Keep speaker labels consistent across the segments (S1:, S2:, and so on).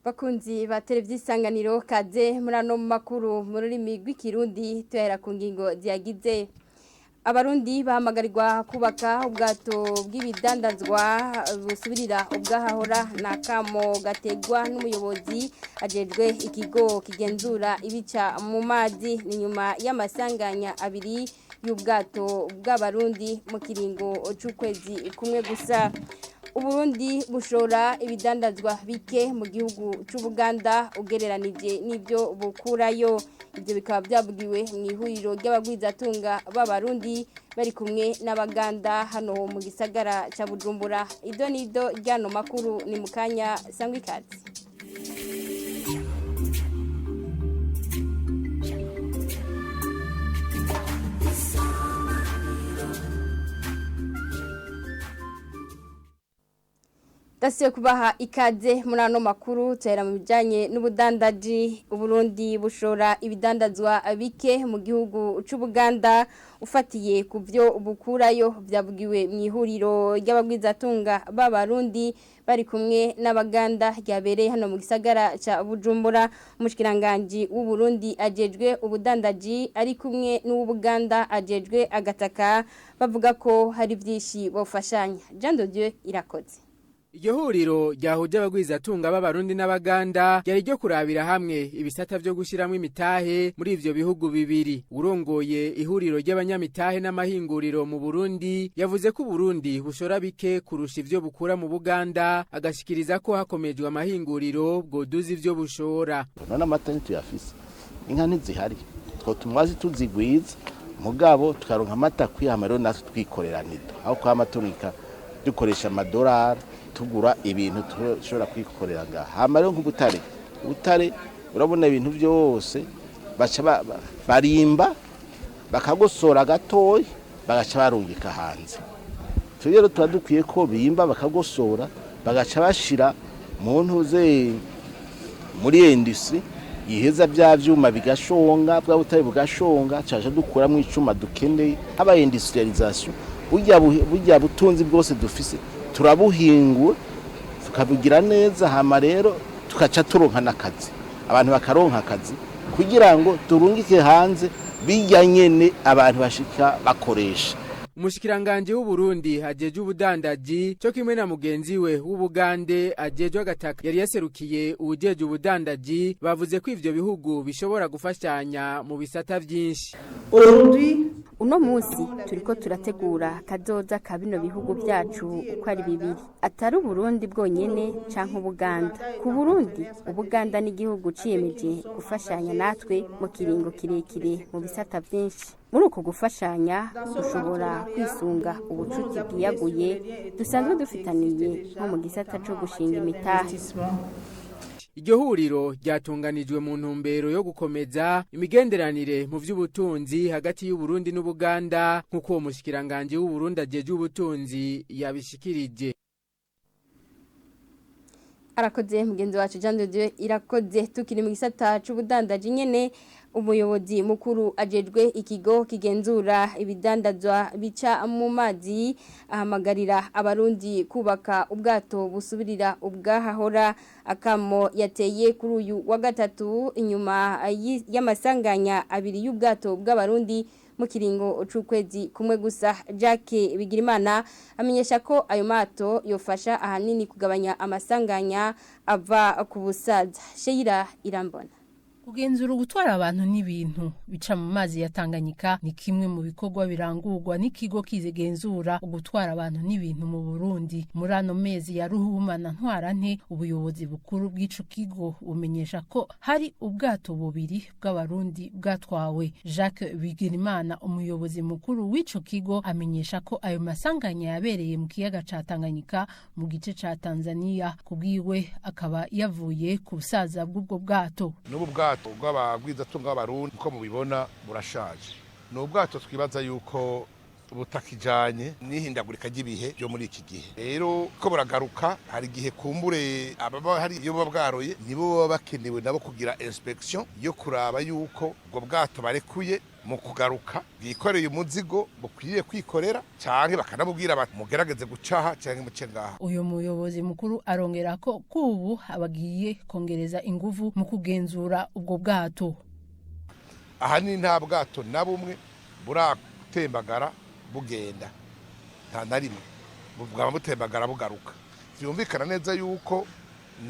S1: Bakunzi ba televiziyo Isanganiro, kaze muri ano makuru mu rurimi rw'Ikirundi. Tuhera ku ngingo ziyagize: Abarundi bahamagarirwa kubaka ubwato bw'ibidandazwa busubirira ubwahahora, na kamo gategwa n'umuyobozi ajejwe ikigo kigenzura ibica mu mazi. Ni nyuma y'amasanganya abiri y'ubwato bw'Abarundi mu kiringo c'ukwezi kumwe gusa. Uburundi bushora ibidandazwa bike mu gihugu c'Ubuganda ugereranije n'ibyo bukurayo. Ibyo bikaba byavugiwe mu ihuriro ry'abagwizatunga b'Abarundi bari kumwe n'Abaganda hano mu gisagara ca Bujumbura. Ido nido ryano makuru ni mukanya, sangwa ikaze. Dasiyo kubaha ikaze muri ano makuru, tuhera mu bijanye n'ubudandaji. Uburundi bushora ibidandazwa bike mu gihugu c'Ubuganda ufatiye ku byo bukurayo. Byavugiwe mu ihuriro ry'abagwizatunga b'Abarundi bari kumwe n'Abaganda ryabereye hano mu gisagara ca Bujumbura. Umushikiranganje w'Uburundi ajejwe ubudandaji ari kumwe n'uw'Ubuganda ajejwe agataka, bavuga ko hari byinshi bofashanya. Jean de Dieu Irakoze.
S2: Iryo huriro ryahuje abagwizatunga b'Abarundi n'Abaganda ryari ryo kurabira hamwe ibisata vyo gushiramwo imitahe muri ivyo bihugu bibiri. Urongoye ihuriro ry'abanyamitahe n'amahinguriro mu Burundi yavuze ko Uburundi bushora bike kurusha ivyo bukura mu Buganda, agashikiriza ko hakomejwe amahinguriro bwoduza ivyo bushora.
S3: None amata ntituyafise, inka ntizihari, two tuzigwiza, mugabo tukaronka amata kwihama rero natwe twikorera nido aho kwama turika dukoresha amadolari tugura ibintu dushobora kwikorera ngaha. Hama rero nk'ubutare, ubutare urabona ibintu byose baca barimba bakagosora gatoya, bagaca barungika hanze. Twe rero tuba dukwiye ko bimba bakagosora, bagaca bashira mu ntuze muri industry iheza bya vyuma bigashonga, bwa butare bugashonga, caje dukuramo icuma dukeneye. Haba industrialisation, burya butunzi bwose dufise turabuhingura tukabugira neza, hama rero tukaca turonka n'akazi, abantu bakaronka akazi kugira ngo turungike hanze bijya nyene abantu bashika bakoresha.
S2: Umushikiranganje w'Uburundi ajejwe ubudandaji cyo kimwe na mugenzi we w'Ubugande ajejwe agataka yari yaserukiye uwujejwe ubudandaji bavuze ko ivyo bihugu bishobora gufashanya mu bisata vyinshi.
S1: Uno munsi turiko turategura kazoza ka bino bihugu byacu uko ari bibiri, atari Uburundi bwonyene canke Ubuganda. Ku Burundi, Ubuganda n'igihugu ciyemeje gufashanya natwe mu kiringo kirekire mu bisata vyinshi. Muri uko gufashanya dushobora kwisunga ubucuti bwiyaguye dusanzwe dufitaniye nko mu gisata co gushinga imitahe.
S2: Iryo huriro ryatunganijwe mu ntumbero yo gukomeza imigenderanire mu vy'ubutunzi hagati y'Uburundi n'Ubuganda, nk'uko uwo mushikiranganje w'Uburundi ajejwe ubutunzi yabishikirije.
S1: Arakoze mugenzi wacu Jean de Dieu Irakoze. Tukiri mu gisata c'ubudandaji nyene, umuyobozi mukuru ajejwe ikigo kigenzura ibidandazwa bica mu mazi ahamagarira Abarundi kubaka ubwato busubirira ubwahahora. Akamo yateye kuri uyu wa gatatu inyuma y'amasanganya abiri y'ubwato bw'Abarundi mu kiringo c'ukwezi kumwe gusa. Jacques Bigirimana amenyesha ko ayo mato yofasha ahanini kugabanya amasanganya ava ku busaza. Sheira Irambona.
S4: Kugenzura gutwara abantu n'ibintu bica mu mazi ya Tanganyika ni kimwe mu bikorwa birangurwa n'ikigo kizigenzura ugutwara abantu n'ibintu mu Burundi. Muri ano mezi ya Ruhuma na Ntwarante, ubuyobozi bukuru bw'ico kigo bumenyesha ko hari ubwato bubiri bw'Abarundi bwatwawe. Jacques Bigirimana, umuyobozi mukuru w'ico kigo, amenyesha ko ayo masanganya yabereye mu kiyaga ca Tanganyika mu gice ca Tanzania. Kubwiwe akaba yavuye ku busaza bw'ubwo bwato.
S5: N'ubu bwato bw'abagwizatunga b'Abarundi, uko mubibona, burashaje. Ni ubwato twibaza yuko butakijanye n'ihindagurika ry'ibihe byo muri iki gihe. Rero ko buragaruka, hari igihe kumbure ababa hari iyo buba bwaroye, nibo baba bakenewe nabo kugira inspection yo kuraba yuko ubwo bwato barekuye. Mu kugaruka bwikoreye umuzigo bukwiriye kwikorera, canke bakanabubwira bati mugerageze gucaha canke muce ngaha.
S4: Uyu muyobozi mukuru arongera ko kubu abagiye kongereza inguvu mu kugenzura ubwo bwato.
S5: Ahanini nta bwato na bumwe buratembagara bugenda, nta na rimwe bwaba butembagara bugaruka. Vyumvikana neza yuko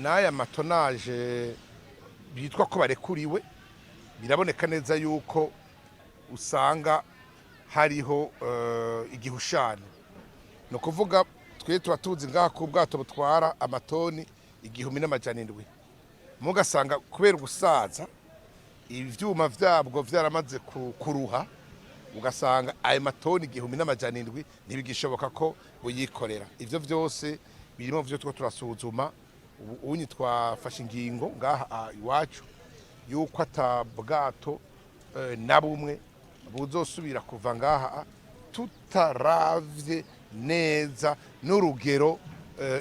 S5: n'aya matonaje bitwa ko barekuriwe, biraboneka neza yuko usanga hariho igihushane. Ni ukuvuga twe tuba tuzi ngaha ko ubwato butwara amatoni 1700, mugasanga kubera ugusaza ivyuma vyabwo vyaramaze kuruha, ugasanga ayo matoni 1700 ntibigishoboka ko buyikorera. Ivyo vyose birimo vyo two turasuzuma. Ubu unyi twafashe ingingo ngaha iwacu yuko ata bwato na bumwe buzosubira kuva ngaha tutaravye neza n'urugero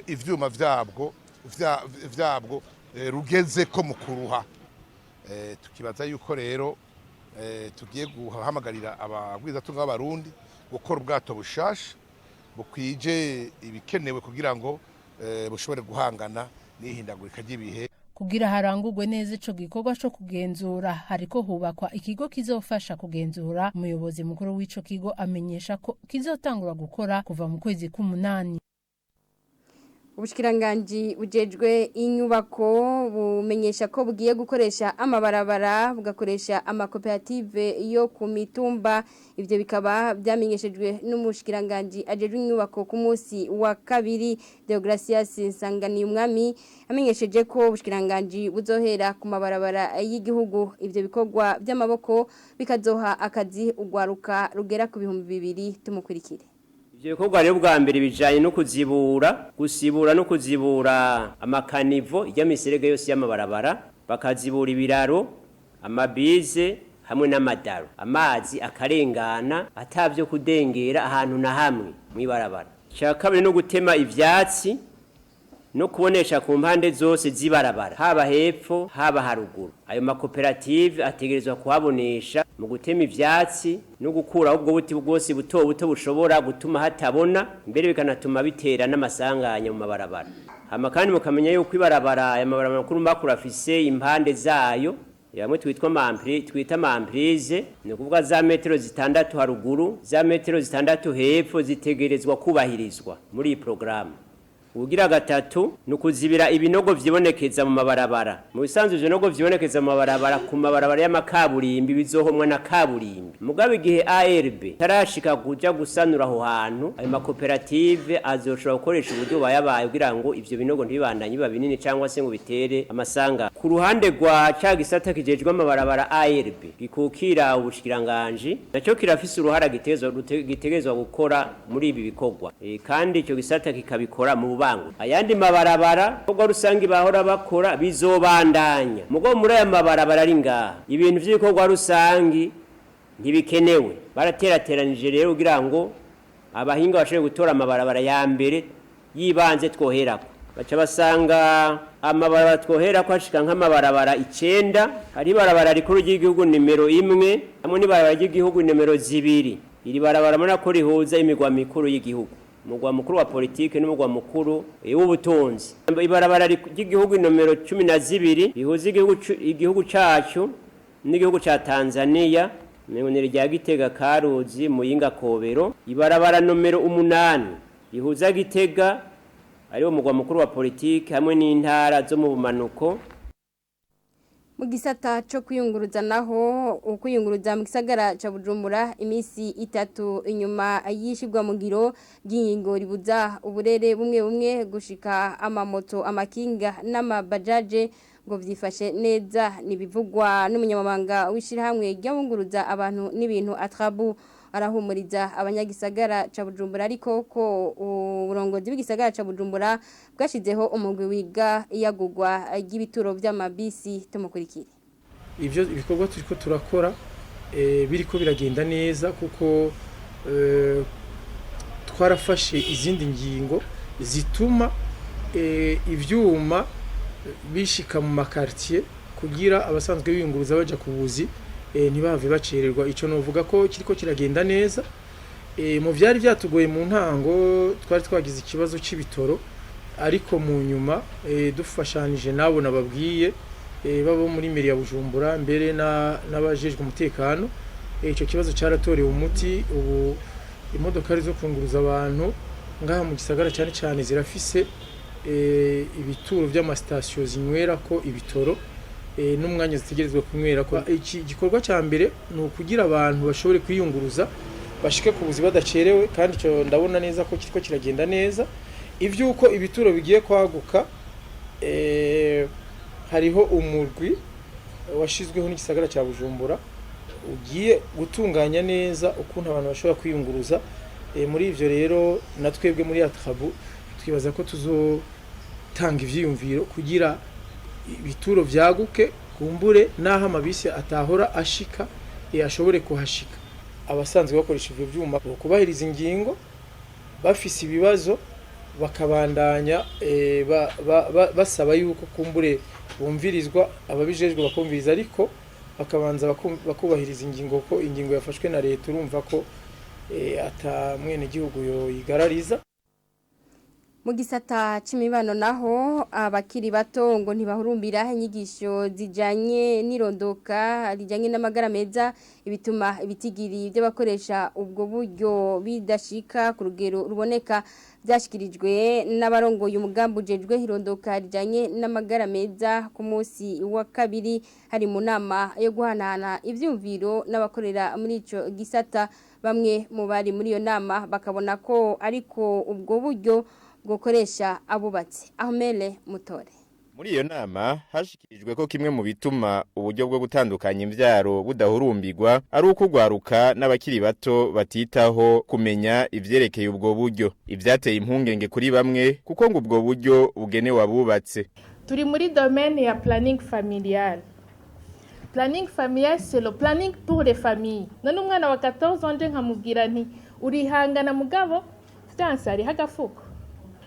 S5: ivyuma vyabwo rugeze ko mu kuruha. Tukibaza yuko rero tugiye guhamagarira abagwizatunga b'Abarundi gukora ubwato bushasha bukwije ibikenewe kugira ngo bushobore guhangana n'ihindagurika ry'ibihe.
S4: Kugira harangurwe neza ico gikorwa co kugenzura, hariko hubakwa ikigo kizofasha kugenzura. Umuyobozi mukuru w'ico kigo amenyesha ko kizotangura gukora kuva mu kwezi k'umunani.
S1: Ubushikiranganji bujejwe inyubako bumenyesha ko bugiye gukoresha amabarabara, bugakoresha amakoperative yo ku mitumba. Ivyo bikaba byamenyeshejwe n'umushikiranganji ajejwe inyubako ku munsi wa kabiri, Deogracias Nsanganiyumwami, amenyesheje ko ubushikiranganji buzohera ku mabarabara y'igihugu. Ivyo bikorwa by'amaboko bikazoha akazi ugwaruka rugera ku 2000. Tumukurikire.
S6: Ivyo bikorwa rero bwa mbere bijanye no kuzibura, gusibura no kuzibura amakanivo y'amiserege yose y'amabarabara, bakazibura ibiraro, amabize hamwe n'amadaro, amazi akarengana atavyo kudengera ahantu na hamwe mwibarabara. Cya kabiri no gutema ivyatsi no kubonesha ku mpande zose z'ibarabara, haba hepfo haba haruguru. Ayo makoperative ategerezwa kuhabonesha mu gutema ivyatsi no gukuraho ubwo buti bwose buto buto bushobora gutuma hatabona, mbere bikanatuma bitera n'amasanganya mu mabarabara. Hama kandi mukamenya yuko ibarabara, aya mabarabara makuru makuru afise impande zayo yamwe twita mamprise, ni ukuvuga za metero 6 haruguru, za metero 6 hepfo zitegerezwa kubahirizwa muri iyi programu. Ugira gatatu nukuzibira ibinogo vyibonekeza mu mabarabara. Mu bisanzwe ivyo binogo vyibonekeza mu mabarabara ku mabarabara y'amakaburimbi bizohomwa na kaburimbi. Mugabe igihe ARB tarashika kuja gusanura aho hantu, ayo makoperative azoshobora gukoresha uburyo bayabaye kugira ngo ivyo binogo ntibibandanye biba binini cyangwa se ngo bitere amasanga. Ku ruhande rwa ca gisata kijejwe amabarabara ARB gikukira ubushikiranganji, naco kirafise uruhara gitegerezwa gukora muri ibi bikorwa. Kandi ico gisata kikabikora mu bubangu. Ayandi mabarabara bikorwa rusangi bahora bakora bizobandanya. Mugo muri aya mabarabara ari ngaha, ibintu vy'ibikorwa rusangi ntibikenewe. Baraterateranije rero kugira ngo abahinga bashobore gutora amabarabara ya mbere yibanze twoherako. Baca basanga amabarabara twoherako ashika nk'amabarabara 9, hari ibarabara rikuru ry'igihugu nimero 1 hamwe n'ibarabara ry'igihugu nimero 2. Iri barabara murako ko rihuza imigwa mikuru y'igihugu, umugwa mukuru wa politike n'umugwa mukuru w'ubutunzi. Ibarabara ry'igihugu nomero 12 rihuza igihugu cacu n'igihugu ca Tanzania, ni rya Gitega Karuzi Muyinga Kobero. Ibarabara nomero 8 rihuza Gitega ariwo mugwa mukuru wa politike hamwe n'intara zo mu bumanuko.
S1: Mu gisata cyo kwiyunguruza naho, ukwiyunguruza mu gisagara ca Bujumbura imisi 3 inyuma yishirwa mu ngiro ry'ingingo ribuza uburere bumwe bumwe gushika amamoto, amakinga n'amabajaje ngo vyifashe neza, nibivugwa n'umunyamabanga w'ishirahamwe ry'abunguruza abantu n'ibintu Atrabu. Arahumuriza abanyagisagara ca Bujumbura ariko ko uburongozi bw'igisagara ca Bujumbura bwashizeho umugwi wiga iyagurwa ry'ibituro vy'amabisi. Tumukurikire.
S7: Ivyo ibikorwa turiko turakora biriko biragenda neza kuko twarafashe izindi ngingo zituma ivyuma bishika mu makartier kugira abasanzwe biyunguruza baja kubuzi ntibave bacererwa. Ico novuga ko kiriko kiragenda neza. Mu vyari vyatugoye mu ntango twari twagize ikibazo c'ibitoro, ariko mu nyuma dufashanije nabo nababwiye, babo muri mairie ya Bujumbura mbere n'abajejwe umutekano, ico kibazo caratorewe umuti. Ubu imodokari zo kunguruza abantu ngaha mu gisagara cyane cyane zirafise ibituro vy'amasitasiyo zinywerako ibitoro, n'umwanya zitegerezwa kunywerako. Iki gikorwa cya mbere ni ukugira abantu bashobore kwiyunguruza bashike ku buzi badacerewe, kandi ico ndabona neza ko kiriko kiragenda neza. Ivyuko ibituro bigiye kwaguka, hariho umurwi washizweho n'igisagara cya Bujumbura ugiye gutunganya neza ukuntu abantu bashobora kwiyunguruza. Muri ivyo rero na twebwe muri Atrabu twibaza ko tuzotanga ivyiyumviro kugira ibituro vyaguke, kumbure n'aho amabisi atahora ashika ashobore kuhashika. Abasanzwe bakoresha ivyo vyuma kubahiriza ingingo, bafise ibibazo bakabandanya basaba yuko kumbure bumvirizwa, ababijejwe bakumviriza, ariko bakabanza bakubahiriza ingingo, ko ingingo yafashwe na leta urumva ko ata mwene gihugu yoyigarariza.
S1: Mu gisata c'imibano naho, abakiri bato ngo ntibahurumbira inyigisho zijanye n'irondoka rijanye n'amagara meza, ibituma ibitigiri by'abakoresha ubwo buryo bidashika ku rugero ruboneka. Byashikirijwe n'abarongoye umugambi ujejwe irondoka rijanye n'amagara meza ku munsi wa kabiri, hari mu nama yo guhanahana ivyumviro n'abakorera muri ico gisata. Bamwe mu bari muri iyo nama bakabona ko ariko ubwo buryo gukoresha abubatsi. Ahmele Mutore.
S8: Muri iyo nama hashikirijwe ko kimwe mu bituma uburyo bwo gutandukanya imvyaro budahurumbirwa ari uko ugwaruka n'abakiri bato batitaho kumenya ivyerekeye ubwo buryo, ivyateye impungenge kuri bamwe kuko ngo ubwo buryo bugenewe abubatse.
S9: Turi muri domaine ya planning familial. Planning familial, c'est le planning pour les familles. None umwana wa 14 ans nje nkamubwira nti urihangana mugabo fiance hariho agafuko,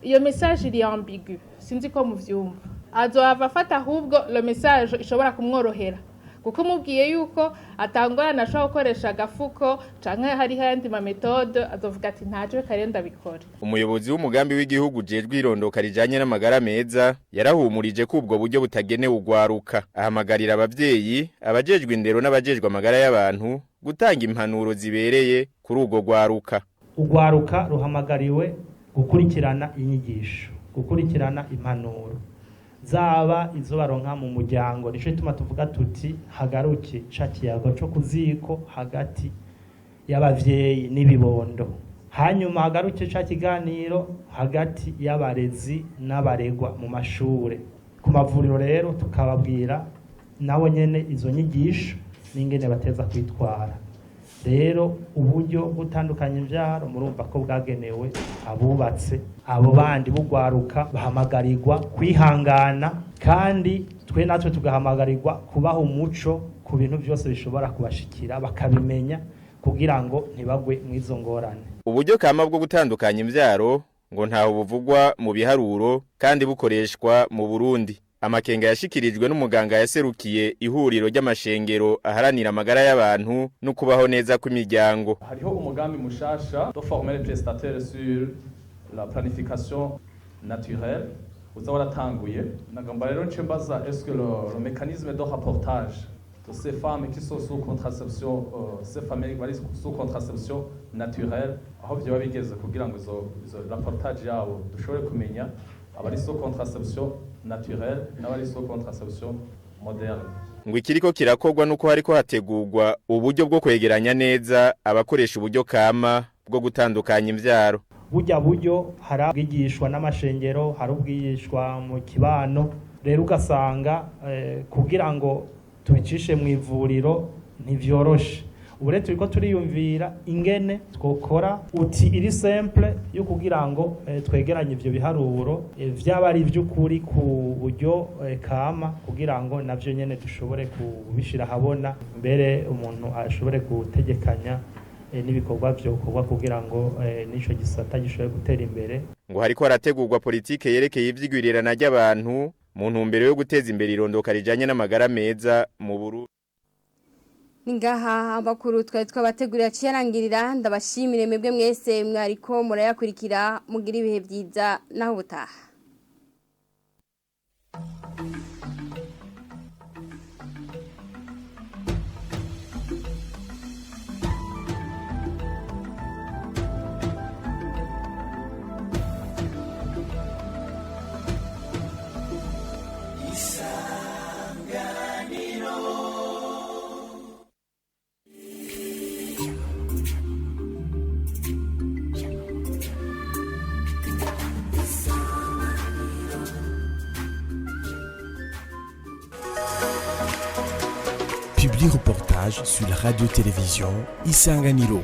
S9: iyo message iri ambigu, sinzi ko muvyumva. Azohava afata ahubwo le message ishobora kumworohera, kuko umubwiye yuko atangorana ashobora gukoresha agafuko canke hariho ayandi ma méthode, azovuga ati ntaje reka rero ndabikora.
S8: Umuyobozi w'umugambi w'igihugu ujejwe irondoka rijanye n'amagara meza yarahumurije ko ubwo buryo butagenewe ugwaruka, ahamagarira abavyeyi, abajejwe indero n'abajejwe amagara y'abantu gutanga impanuro zibereye kuri ubwo gwaruka.
S10: Ugwaruka ruhamagariwe gukurikirana inyigisho, gukurikirana impanuro, zaba izo baronka mu muryango. Nico gituma tuvuga tuti hagaruke ca kiyago co kuziko hagati y'abavyeyi n'ibibondo, hanyuma hagaruke ca kiganiro hagati y'abarezi n'abaregwa mu mashure, ku mavuriro rero tukababwira nabo nyene izo nyigisho n'ingene bateza kwitwara. Rero uburyo gutandukanya imvyaro murumva ko bwagenewe abubatse. Abo bandi bugwaruka bahamagarirwa kwihangana, kandi twe natwe tugahamagarirwa kubaha umuco ku bintu byose bishobora kubashikira, bakabimenya kugira ngo ntibagwe mw'izo ngorane.
S8: Uburyo kama bwo gutandukanya imvyaro ngo ntaho buvugwa mu biharuro kandi bukoreshwa mu Burundi. Amakenga yashikirijwe n'umuganga yaserukiye ihuriro ry'amashengero aharanira amagara y'abantu no kubaho neza kw'imiryango.
S11: Hariho umugambi mushasha de former les prestataires sur la planification naturelle uza waratanguye. Nagomba rero nce mbaza: est-ce que le mécanisme de rapportage de ces femmes qui sont sous contraception, ces familles bari sous contraception naturelle, aho vyoba bigeze kugira ngo izo rapportage yabo dushobore kumenya abari sous contraception naturelle n'abari sous contraception moderne?
S8: Ngo ikiriko kirakorwa nuko hariko hategurwa uburyo bwo kwegeranya neza abakoresha uburyo kama bwo gutandukanya imvyaro.
S10: Burya buryo hari ubwigishwa n'amashengero, hari ubwigishwa mu kibano, rero ugasanga kugira ngo tubicishe mu ivuriro ntivyoroshe. Ubu rero turiko turiyumvira ingene twokora outil iri simple yo kugira ngo twegeranye ivyo biharuro, vyaba ari ivy'ukuri ku buryo kama, kugira ngo navyo nyene dushobore kubishira ahabona, mbere umuntu ashobore gutegekanya n'ibikorwa vyokorwa kugira ngo n'ico gisata gishobore gutera imbere.
S8: Ngo hariko harategurwa politike yerekeye ivy'igwirirana ry'abantu mu ntumbero yo guteza imbere irondoka rijanye n'amagara meza mu Burundi.
S1: Ningaha amakuru twari twabategurira ciyarangirira ndabashimire mwebwe mwese mwariko murayakurikira mugira ibihe byiza naho ubutaha.
S12: Publi reportage sur la radio-télévision Isanganiro.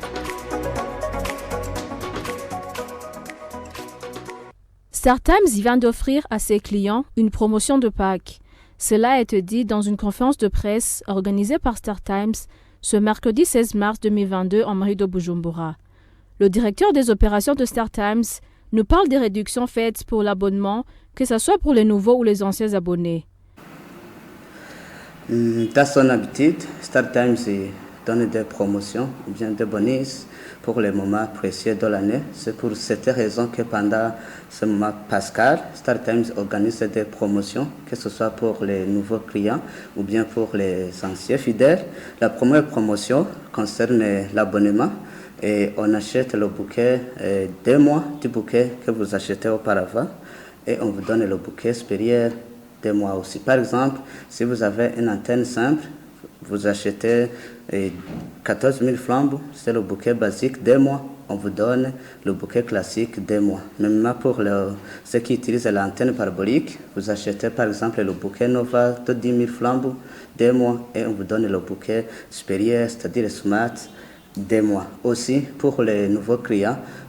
S13: StarTimes vient d'offrir à ses clients une promotion de Pâques. Cela a été dit dans une conférence de presse organisée par StarTimes ce mercredi 16 mars 2022 en mairie de Bujumbura. Le directeur des opérations de StarTimes nous parle des réductions faites pour l'abonnement, que ce soit pour les nouveaux ou les anciens abonnés.
S14: Dans son habitude, StarTimes donne des promotions ou bien des bonus pour les moments précieux de l'année. C'est pour cette raison que pendant ce moment pascal, StarTimes organise des promotions, que ce soit pour les nouveaux clients ou bien pour les anciens fidèles. La première promotion concerne l'abonnement et on achète le bouquet 2 mois du bouquet que vous achetez auparavant et on vous donne le bouquet supérieur 2 mois aussi. Par exemple, si vous avez une antenne simple, vous achetez 14 000 flambeaux, c'est le bouquet basique 2 mois. On vous donne le bouquet classique 2 mois. Même pour ceux qui utilisent l'antenne parabolique, vous achetez par exemple le bouquet Nova de 10 000 flambeaux 2 mois et on vous donne le bouquet supérieur, c'est-à-dire le Smart, 2 mois. Aussi, pour les nouveaux clients,